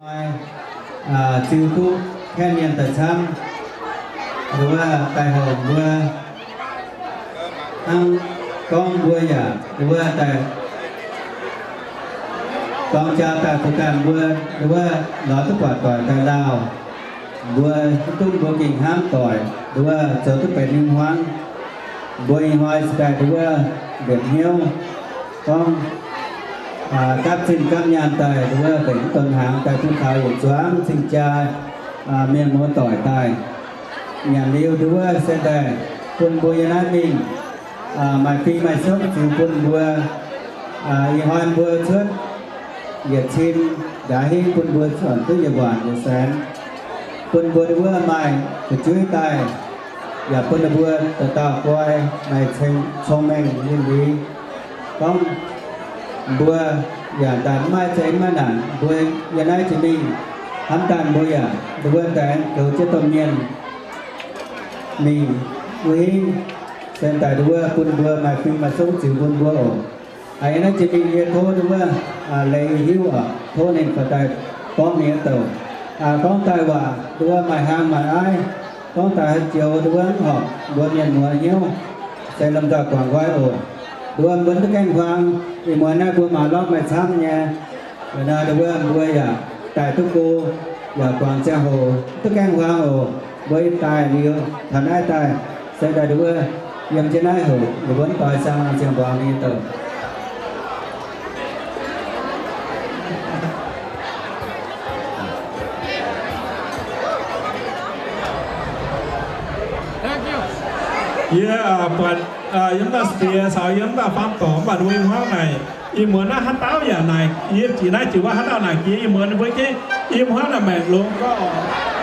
Ziux duqv kaeqv mienh daaih camv, nduov daaih horpc mbuo hnangv gorngv mbuo yaac nduov daaih dorng jaa daaih bun ganh mbuo nduov lorz duqv buatc doic daaih lauh. Mbuo mv duqv mbuo gengh hnamv doic nduov zoux duqv benx nyei hmuangv. Mbuo ih hnoi cingx daaih nduov mbienc hnyouv gorngv gapv zinh gapv nyaanh daaih nduov mbenc mv donx hnaangx daaih bun taux yietc zuangx cing-jaa mienh muoz doic daaih. Nyanc liuz nduov se daaih bun mbuo yiem naaiv mingh maaih fing maaih suqv ziux bun mbuo. Ih hnoi mbuo cuotv yietc cin ndaix hingv bun mbuo cuotv duqv yietc waanc yietc saengx, bun mbuo nduov maaih fu'jueiv daaih, yaac bun ninh mbuo dauh dauh guai maaih ceng cong-mengh ninh liz. Gorngv mbuo yaac daaih mv maaih zeiz mv maaih naanc, mbuo yiem naaiv jiex mingh hnamv daaih mbuo yaac nduov daaih goux jienv domh mienh mingh wuov hingv se daaih nduov bun mbuo maaih fing maaih suqv ziux bun mbuo oc. Aa, yiem naaiv jiex mingh yie tov nduov leiz hiuv oc, tov ninh baac daaih gorngv mingh douc. Gorngv daaih waac nduov maaih hlang maaih aiv, gorngv daaih haaix joux nduov mv horpc mbuo mienh muoz hnyouv se lomh nzoih guangc nqoi oc. Nduov mbuo mv duqv gaengh huaang, ih muonz naaiv mbuo maaih lorqc maaih camv nyei. Nduov mbuo yaac daaih duqv go, yaac guangc ziangh hoc mv duqv gaengh huaang oc. Mbuo daaih liuz taux naaiv daaih se daaih nduov yiem jienv naaiv hoc ninh mbuo mv doix siang ziangh mbuangz nyei douc. Yie buatc yiem dauh spiex caux yiem dauh faam dorngc mv baac nduov ih hnoi naaic, ih muonz naaiv haaix dauh yaac naaic, yie jiex naaiv jiex wuov haaix dauh naaic jiex, ih muonz ninh mbuo jiex, ih hnoi naaic maengc longx gorngv